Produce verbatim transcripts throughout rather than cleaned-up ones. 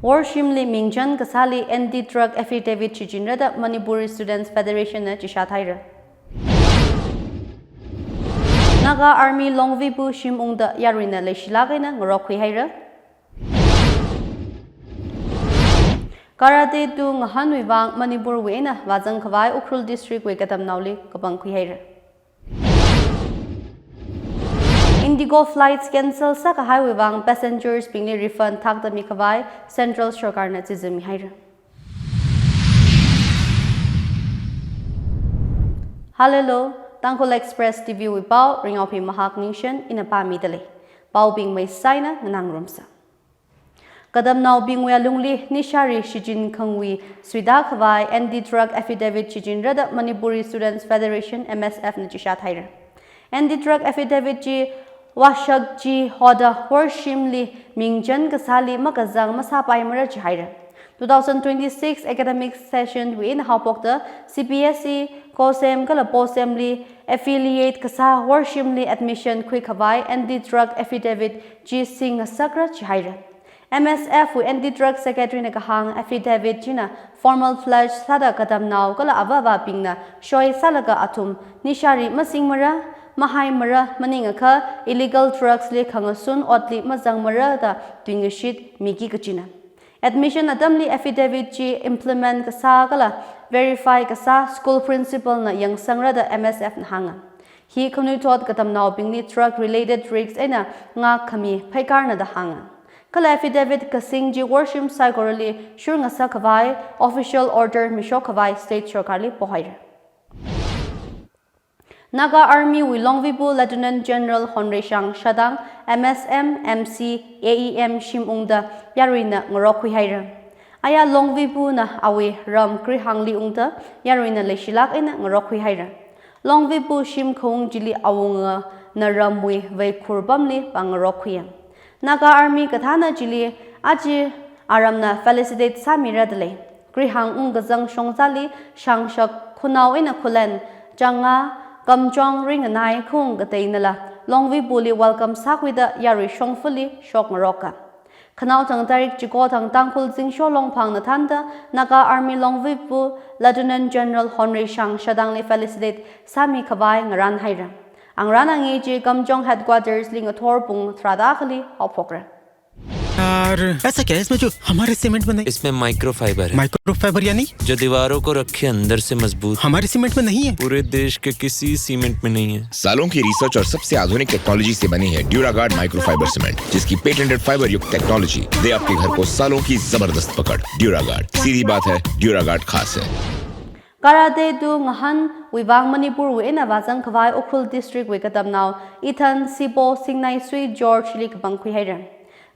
Worshimli mingchān kasāli anti-drug affidavit shichinra da Manipuri Students Federation na chishat haira. Naga Army Longvibu shim ungda yaruina leishilāk eina ngarokkhui haira. Karate do ngahānwui vang Manipurwui eina vāzang khavai Ukhrul District wui katamnaoli kapangkhui haira. Indigo flights cancel sākahaiwui vang passengers bingli refund thakda mikhavai Central Sorkarna chizichāmi haira. Hallelujah, Tangkhul Express T V wui pao, Ringyaophi Mahak Ningshen ina pāmida lei. Paobing maisaina nganāngarumsa. Katamnaobingwui alungli nishāri shichin khangui suida khavai anti-drug affidavit shichinra da Manipuri Students Federation, M S F na chishat haira. Anti-drug affidavit chi vāshak chi hoda worshimli mingchān kasāli makazang masāpaimara jihaira. Two thousand twenty-six academic session wui eina haophokta C B S E, COHSEM kala POHSEM li affiliate kasā worshimli admission khuikhavai anti-drug affidavit chi singngasakra jihaira. M S F wui anti-drug secretary na kahāng affidavit china formal pledge sāda katamnao kala avāvābingna shoi sālaga athum nishāri masingmara, mahaimara, maningakha illegal drugs li khangasun otli mazangmara da tuingashit miki kachina. Admission atamli affidavit chi implement kasā kala verify kasā school principal na yangsangra da M S F na hānga. Hi khanuithot katamnaobingli drug related risk eina ngākkhami pheikarna da hānga. Kala affidavit kasing chi worshim saikorali shurngasak khavai official order mishok khavai state sorkarli pohaira. Naga Army wui Longvibu Lieutenant General Honreishang Shadang, M S M, M C, A E M shim ungda yaruina ngarokkhui haira. Aya Longvibu na awui ram Krihangli ungda yaruina leishilāk eina ngarokkhui haira. Longvibu shim khaung chili awungana ramwui veikhur pamli pāngarokkhuiya. Naga Army kathāna chili aja aramna felicitate sāmira da lei. Krihang ungkazang shongzali shangshak khunao eina khulen, changa, kamchong ringanai khaung kateinala Longvibuli welcome sākhuida yarui shongfali shokngaroka. Khanaothang tarik chiko thang Tangkhul zingsho longphangna thānda Naga Army Longvibu Lieutenant General Honreishang Shadangli felicitate sāmi khavai ngarān haira. Angarān angei chi Kamjong Headquarters li ngathor pung tharāda akhali haophokra. यार, ऐसा क्या है इसमें जो हमारे सीमेंट में नहीं? इसमें माइक्रोफाइबर है। माइक्रोफाइबर यानी? जो दीवारों को रखे अंदर से मजबूत। हमारे सीमेंट में नहीं है। पूरे देश के किसी सीमेंट में नहीं है। सालों की रिसर्च और सबसे आधुनिक टेक्नोलॉजी से बनी है ड्यूरागार्ड माइक्रोफाइबर सीमेंट, जिसकी पेटेंटेड फाइबर युक्त टेक्नोलॉजी दे आपके घर को सालों की जबरदस्त पकड़। ड्यूरागार्ड, सीधी बात है, ड्यूरागार्ड खास है। Karate do ngahānwui vang Manipurwui eina vāzang khavai Ukhrul District wui katamnao Ethan Sipo Singnaisui George li kapangkhui haira.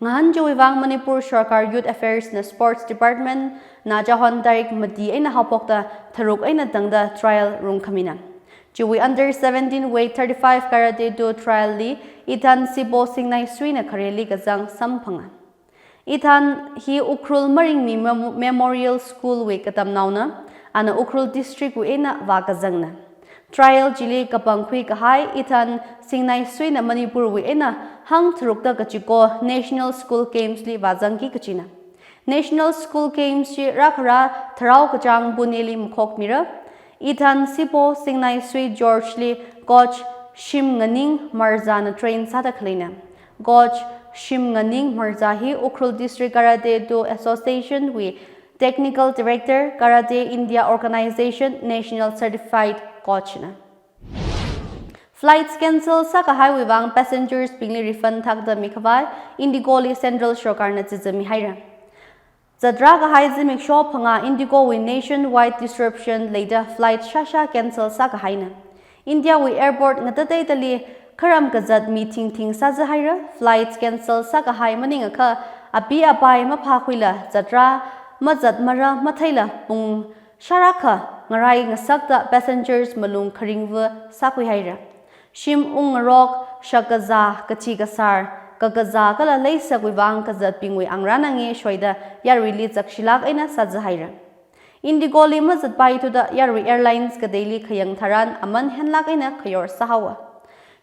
Ngahān chiwui vang Manipur Sorkar Youth Affairs na Sports Department na chahon tarik mati eina haophokta tharuk eina tangda trial rungkhamina. Chiwui under seventeen weight thirty-five karate do trial li Ethan Sipo Singnaisuina khareli kazang samphanga. Ethan hi Ukhrul Maringmi Mem-, Memorial School wui katamnaona, ana Ukhrul District wui eina vākazangna. Trial chili kapangkhui kahai Ethan Singnaisuina Manipurwui eina hangtharukta kachiko National School Games li vāzangki kachina. National School Games chi rākhara tharao kachāng Puneli makhokmira. Ethan Sipo Singnaisui George li coach Shimnganing Marza na train sāda khaleina. Coach Shimnganing Marza hi Ukhrul District Karate Do Association wui Technical Director, Karate India Organization National Certified Coach na. Flights cancel sākahaiwui vang passengers bingli refund thakda mikhavai Indigo li Central Sorkar na chizichāmi haira. Zatrā kahai zimiksho phangā Indigo wui nationwide disruption leida flight shāshā cancel sākahaina. India wui airport ngatateitali kharam kazat mi thingthing sāzahaira, flights cancel sākahai maningakha api apai maphākhuila zatrā mazatmara matheila pung shārakha ngarai ngasakta passengers malung kharingva sākhui haira. Shim ungngarok, shakazā, kathi kasār, kakazā kala leisakwui vang kazatbingwui angrān ange shoida yaruili zakshilāk eina sāzahaira. Indigo li mazatpaithuda yarui airlines kateili khayang tharan aman henlāk eina khayor sāhaowa.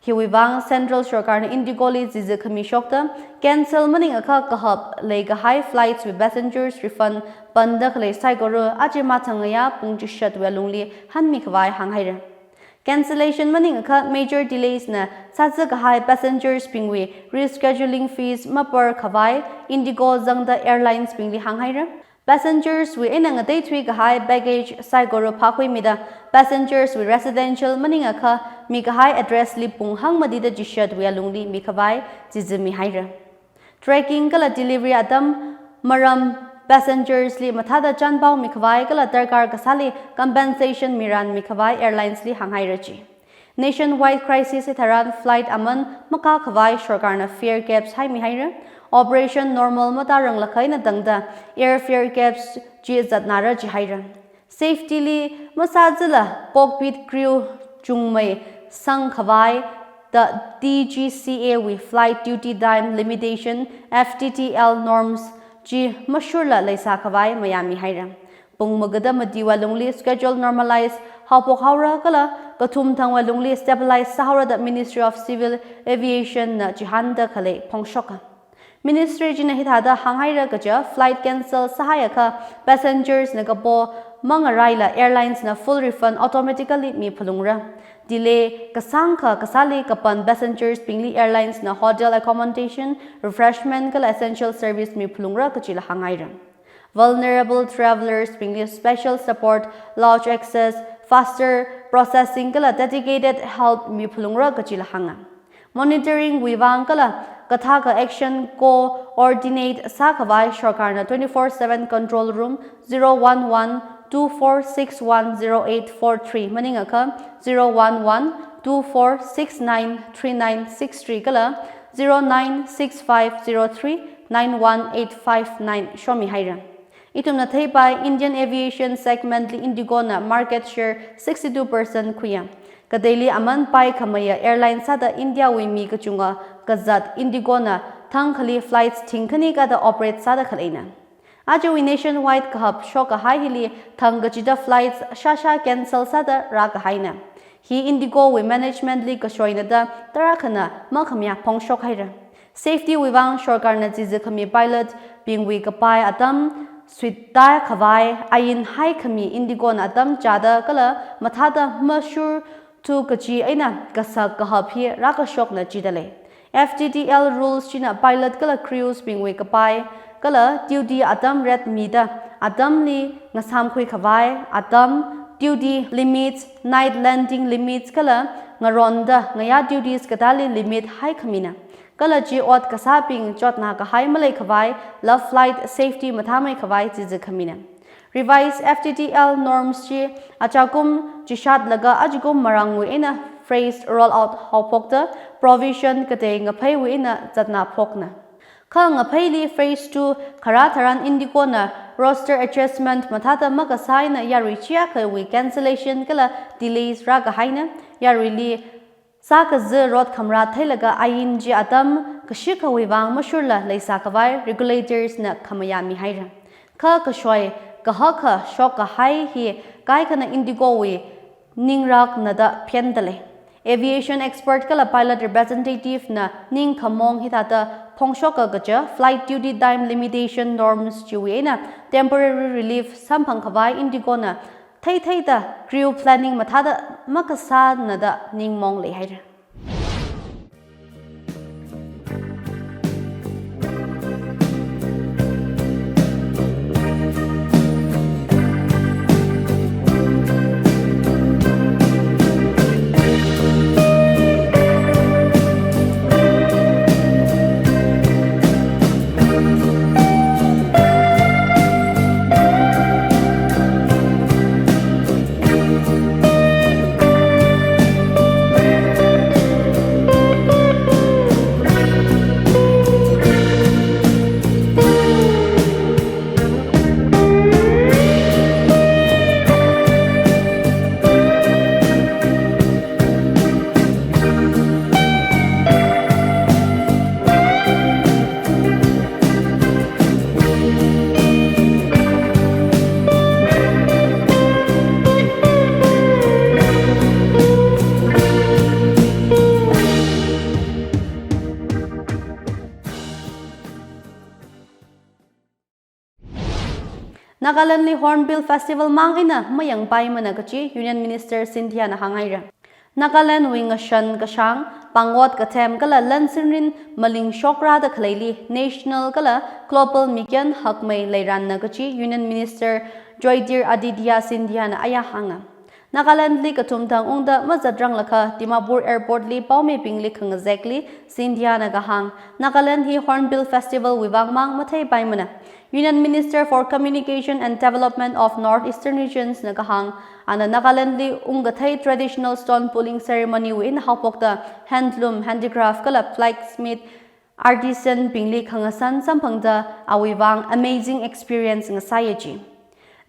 Hiwui vang Central Sorkarna IndiGo li chizi khami shokta cancel maningakha kahap leikahai flights wui passengers refund panda khalei saikora aja mathangngayā pung chishatwui alungli hanmi khavai hānghaira. Cancellation maningakha major delays na sāzakahai passengers bingwui rescheduling fees mapar khavai IndiGo zangda airlines bingli hānghaira. Passengers wui eina ngateithui kahai baggage saikora phākhuimida passengers wui residential maningakha mikahai address li pung hangmatida chishatwui alungli mikhavai chizi mihaira. Tracking kala delivery atam maram passengers li mathāda chanpao mikhavai kala darkar kasāli compensation miran mikhavai airlines li hānghaira chi. Nationwide crisis hitharan flight aman makā khavai sorkarna fare caps haimihaira. Operation normal matāranglakha eina tangda airfare caps chi zatnara jihaira. Safety li masāzala cockpit crew chungmei sangkhavai da D G C A wui flight duty time limitation, F D T L norms chi mashurla leisā khavai mayāmihaira. Pung magada matiwui alungli schedule normalize haophok haora kala kathum thangwui alungli stabilize sāhaora da Ministry of Civil Aviation na chihānda khalei phongshoka. Ministry china hithāda hānghaira kaja flight cancel sāhaiakha passengers na kapo mangaraila airlines na full refund automatically miphalungra. Delay kasāngkha kasāli kapan passengers bingli airlines na hotel accommodation, refreshment kala essential service miphalungra kajila hānghaira. Vulnerable travelers bingli special support, lounge access, faster processing kala dedicated help miphalungra kajila hānga. Monitoring wui vang kala kathākha action coordinate sākhavai sorkarna twenty-four seven control room zero one one two four six one zero eight four three maningakha zero one one two four six nine three nine six three kala zero nine six five zero three nine one eight five nine shomihaira. Ithumna theipai Indian aviation segment li IndiGo na market share sixty-two percent khuiya. Kateili aman paikhameiya airline sāda India wui mi kachunga kazat IndiGo na thangkhali flights thingkhani kada operate sāda khaleina. Ajawui nationwide kahap shokkahai hili thang kachida flights shāshā cancel sāda rākahaina. Hi IndiGo wui management li kashoina da tarākhana makhamayā phongshok haira. Safety wui vang sorkarna chizi khami pilot bingwui kapai atam suitākhavai ain haikhami IndiGo na atam chāda kala mathāda mashurthu kaji eina kasak kahap hi rākashokna jidalei. F D T L rules china pilot kala crews bingwui kapai kala duty atam rate mida atamli ngasāmkhui khavai atam duty limits, night landing limits kala ngaronda ngayā duties katāli limit haikhamina. Kala chi ot kasābing chotna kahai maleikhavai la flight safety mathāmeikhavai chizi khamina. Revised F D T L norms chi achakum chishatlaga ajakum marangwui eina phased roll out haophokta provision katei ngapheiwui eina zatna phokna. Kha ngapheili phase two kharā tharan IndiGo na roster adjustment mathāda makasā eina yarui chiakhawui cancellation kala delays rākahaina. Yaruili sākazi rot khamrā theilaga ain chi atam kashikhawui vang mashurla leisā khavai regulators na khamayā mihaira. Kha kashoi kahaka shokkahai hi kaikhana IndiGo wui ningrakna da phendalei. Aviation expert kala pilot representative na ningkhamong hithāda phongshoka kaja flight duty time limitation norms chiwui eina temporary relief samphang khavai IndiGo na theitheida crew planning mathāda makasāna da ningmong leihaira. Nagalandli Hornbill Festival mang eina mayangpaimana kachi Union Minister Scindia na hānghaira. Nagalandwui ngashan kashāng, pāngot kathem kala lan sinrin maling shokrada khaleili national kala global mikyan hakmei leiranna kachi Union Minister Jyotiraditya Scindia na aya hānga. Nagalandli kathumthang ungda mazatranglakha Dimapur Airport li paomibingli khangazekli Scindia na kahāng, Nagaland hi Hornbill Festival wui vang mang matheipaimana. Union Minister for Communication and Development of North Eastern Regions na kahāng, ana Nagaland li ungkathei traditional stone pulling ceremony wui eina haophokta handloom, handicraft kala blacksmith artisan bingli khangasan samphangda awui vang amazing experience ngasāya ji.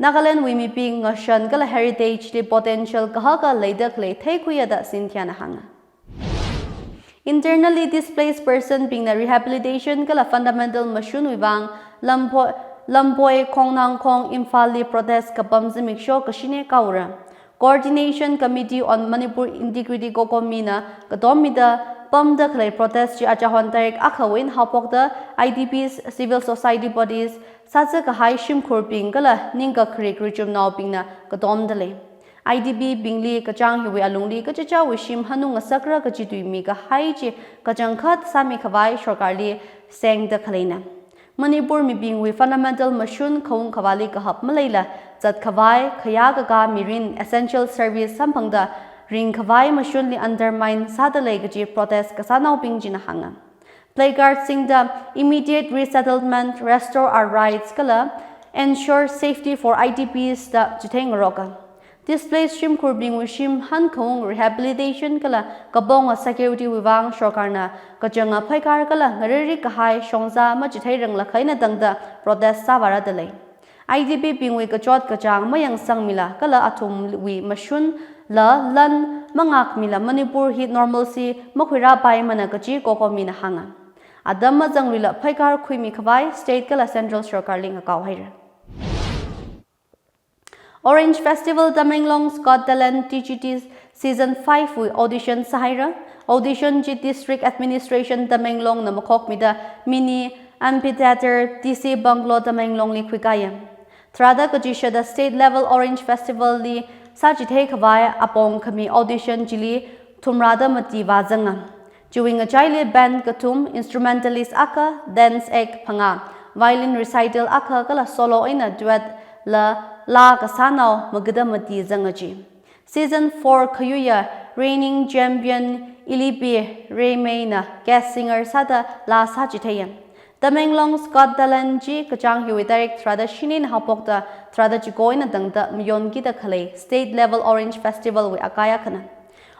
Nagaland wui mibing ngashan kala heritage li potential kahaka leida khalei theikhuiya da Scindia na hānga. Internally displaced person bingna rehabilitation kala fundamental mashunwui vang Lamboi, Lamboi Khongnangkhong Imphal li protest kapam zimiksho kashine kaura. Coordination Committee on Manipur Integrity COCOMI na katom mida pamda khalei protest chi achahon tarik akha wui eina haophokta I D Ps, civil society bodies, sāza kahai shimkhurbing kala ningkakharik richumnaobingna katomda lei. I D P bingli kachāng hiwui alungli kachichāwui shim hanung ngasakra kachi tui mikahai chi kachangkhat sāmikhavai sorkarli sengda khaleina. Manipur mibingwui fundamental mashun khaung khavāli kahap maleila, zatkhavai, khayā kakā mirin essential service samphangda ringkhavai mashunli undermine sāda lei kaji protest kasānaobing china hānga. Placard singda immediate resettlement, restore our rights kala ensure safety for I D Ps da chitheingaroka. Displaced shimkhurbingwui shim hankhaung rehabilitation kala kaponga security wui vang sorkarna kachanga phaikar kala ngarerik kahai shongza machitheirang lakhaina tangda protest sāvāra da lei. I D P bingwui kachot kachāng mayangsangmila kala athumwui mashunla lan mangakmila Manipur hi normalcy makhuirāpaimana kaji COCOMI na hānga. Atam mazangluila phaikar khuimikhavai state kala central sorkarli ngakao haira. Orange Festival Tamenglong's Got Talent T G T Season five wui audition sāhaira. Audition chi District Administration Tamenglong na makhokmida Mini Amphitheatre D C Bungalow Tamenglong li khuikāya. Tharāda kachishada State Level Orange Festival li sāchitheikhavai apong khami audition chili thumrāda mati vāzanga. Chiwui ngachaili band kathum, instrumentalist akha, dance act phangā, violin recital akha kala solo eina duet la laa kasānao magada mati zanga ji. Season four khayuiya reigning champion Ilipi Reimei na guest singer sāda laa sāchitheiya. Tamenglong's Got Talent chi kachāng hiwui tarik tharāda shini eina haophokta tharāda chiko eina tangda mayonkida khalei State Level Orange Festival wui akai akhana.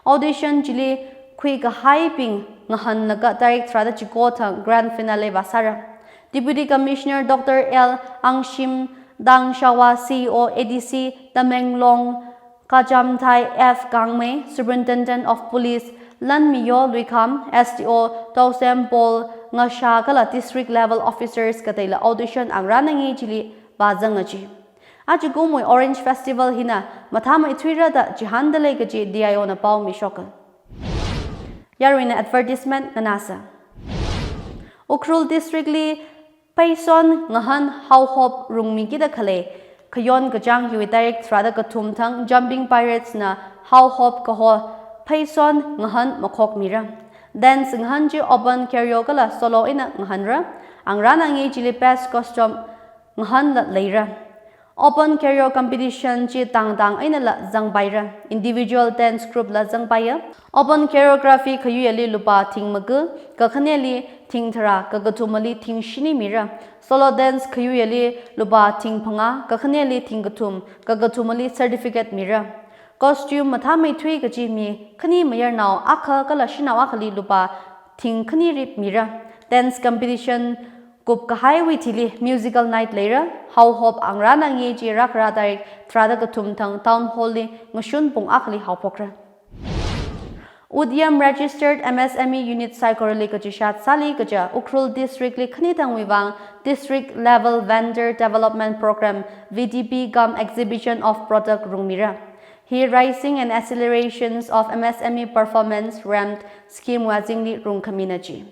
Audition chili khuikahaibing ngahānlaga tarik tharāda chiko thang grand finale vāsāra. Deputy Commissioner Doctor L Angshim Dangshawa, C E O A D C Tamenglong, Kachamthai F Gangmei, Superintendent of Police Lanmiyo Luikham, S D O Taosem Paul Ngasha kala district level officers kateila audition angrānangi chili vāzanga ji. Achikumwui Orange Festival hina mathāmeithuira da chihānda lei kaji D I O na pao mishoka. Yaruina advertisement nganāsa. Ukhrul District li Pheison ngahān Haohop rungmikida khalei khayon kachāng hiwui tarik tharāda kathum thang Jumping Pirates na Haohop kaho Pheison ngahān makhokmira. Dance ngahān chi open choreo kala solo eina ngahānra. Angrānangi chili best costume ngahānla leira. Open choreo competition chi tangtang einala zangpaira. Individual dance group la zangpaiya. Open choreography khayuiyali lupā thing maga, kakhaneli thing tharā, kakathumali thing shini mira. Solo dance khayuiyali lupā thing phangā, kakhaneli thing kathum, kakathumali certificate mira. Costume mathāmeithui kaji mi khani mayarnao akha kala shanao akhali lupā thing khani rip mira. Dance competition kupkahaiwui thili musical night leira. Haohop angrānangi chi rākhara tarik tharāda kathum thang Town Hall li ngashun pung akhali haophokra. Udyam registered M S M E unit saikorali kachishat sāli kaja Ukhrul District li khani thangwui vang District Level Vendor Development Program V D P cum Exhibition of Product rungmira. Hi Raising and Accelerations of M S M E Performance, ramp, scheme wui azingli rungkhamina ji.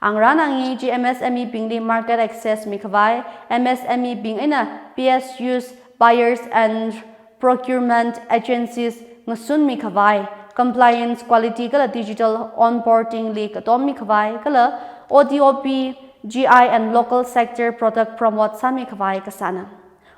Angarān angi chi M S M E bingli market access mikhavai, M S M E bing eina P S Us, buyers and procurement agencies ngasun mikhavai, compliance, quality kala digital onboarding li katom mikhavai, kala O T O P, G I and local sector product promote sāmikhavai kasāna.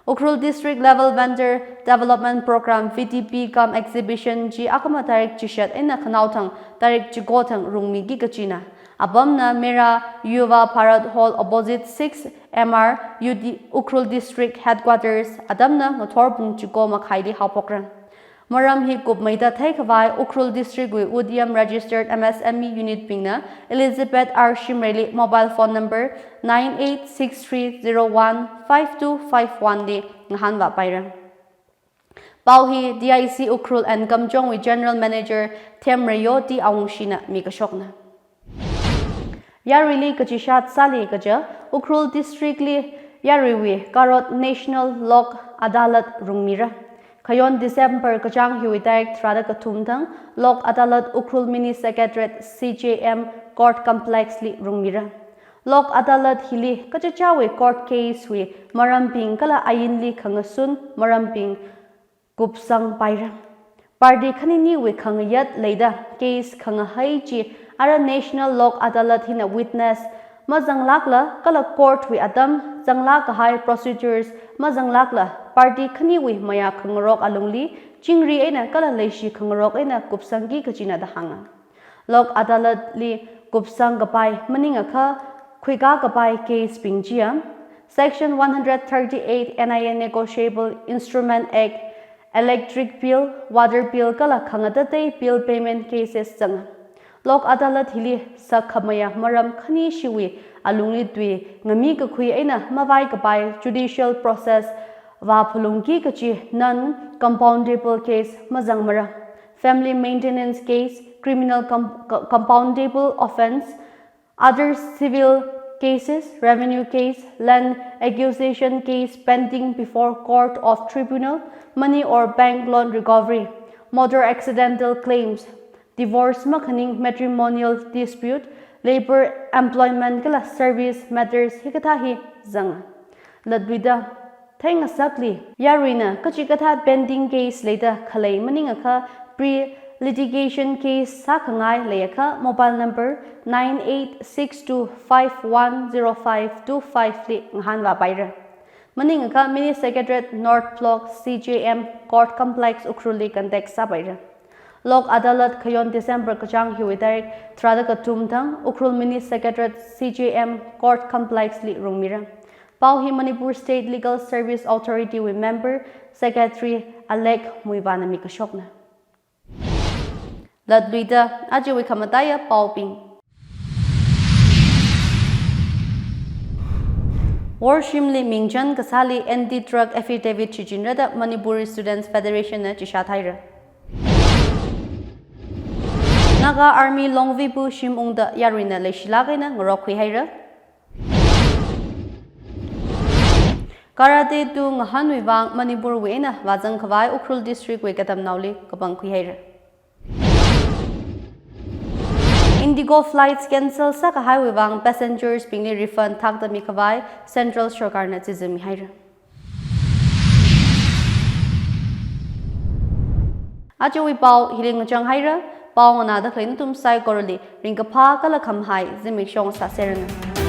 Ukhrul District Level Vendor Development Program, V D P cum Exhibition chi akhama tarik chishat eina khanaothang tarik chiko thang rungmiki kachina. Apamna Mera Yuva Bharat Hall opposite six M R U D Ukhrul District Headquarters, atamna ngathor pung chiko makhaili haophokra. Maram hi kupmeida theikhavai Ukhrul District wui Udyam Registered M S M E Unit bingna Elizabeth R Shimrayli mobile phone number nine eight six three zero one five two five one li ngahānvāpaira. Pao hi D I C Ukhrul and Kamjong wui General Manager Themreyo T Awungshina mikashokna. Yaruili kachishat sāli kaja, Ukhrul District li yaruiwui Karot National Lok Adalat rungmira. Khayon December kachāng hiwui tarik tharāda kathum thang Lok Adalat Ukhrul Mini Secretariat C J M Court Complex li rungmira. Lok Adalat hili kachichāwui court case wui marambing kala ainli khangasun marambing kupsangpaira. Party khaniniwui khangayat leida case khangahai chi ara National Lok Adalat hina witness mazanglākla kala court wui atam zanglāk kahai procedures mazanglākla party khaniwui mayā khangarok alungli chingri eina kala leishi khangarok eina kupsangki kachina da hānga. Lok Adalat li kupsang kapai maningakha khuikā kapai case bing chiya, Section one hundred thirty-eight N I A Negotiable Instrument Act, electric bill, water bill kala khangatatei bill payment cases zanga. Lok Adalat hili sakhamayā maram khanishiwui alungli tui ngami kakhui eina mavai kapai judicial process vāphalungki kachi non-compoundable case mazangmara. Family maintenance case, criminal com-, co-, compoundable offense, other civil cases, revenue case, land acquisition case pending before court of tribunal, money or bank loan recovery, motor accidental claims, divorce makhaning matrimonial dispute, labor employment kala service matters hikathā hi zanga. Latluida theingasakli, yaruina kachikathā pending case leida khalei maningakha pre-litigation case sākhangai leiakha mobile number nine eight six two five one zero five two five li ngahānvāpaira. Maningakha Mini Secretariat North Block C J M Court Complex Ukhrulli contact sāpaira. Lok Adalat khayon December kachāng hiwui tarik tharāda kathum thang Ukhrul Mini Secretariat C J M Court Complex li rungmira. Pao hi Manipur State Legal Service Authority wui member secretary Alek Muivahna mikashokna. Latluida ajawui khamataiya paobing. Worshimli mingchān kasāli anti-drug affidavit shichinrada Manipuri Students Federation na chishat haira. Naga Army Longvibu shim ungda yaruina leishilāk eina ngarokkhui haira. Karate do ngahānwui vang Manipur wui eina vāzang khavai Ukhrul District wui katamnaoli kapangkhui haira. Indigo flights cancel sākahaiwui vang passengers bingli refund thakda mikhavai Central Sarkarna chizim mihaira. Ajawui pao hili ngachang haira. Pao nganāda khalei nathum saikorali ringkaphā kala khamahai zimiksho sāseranu.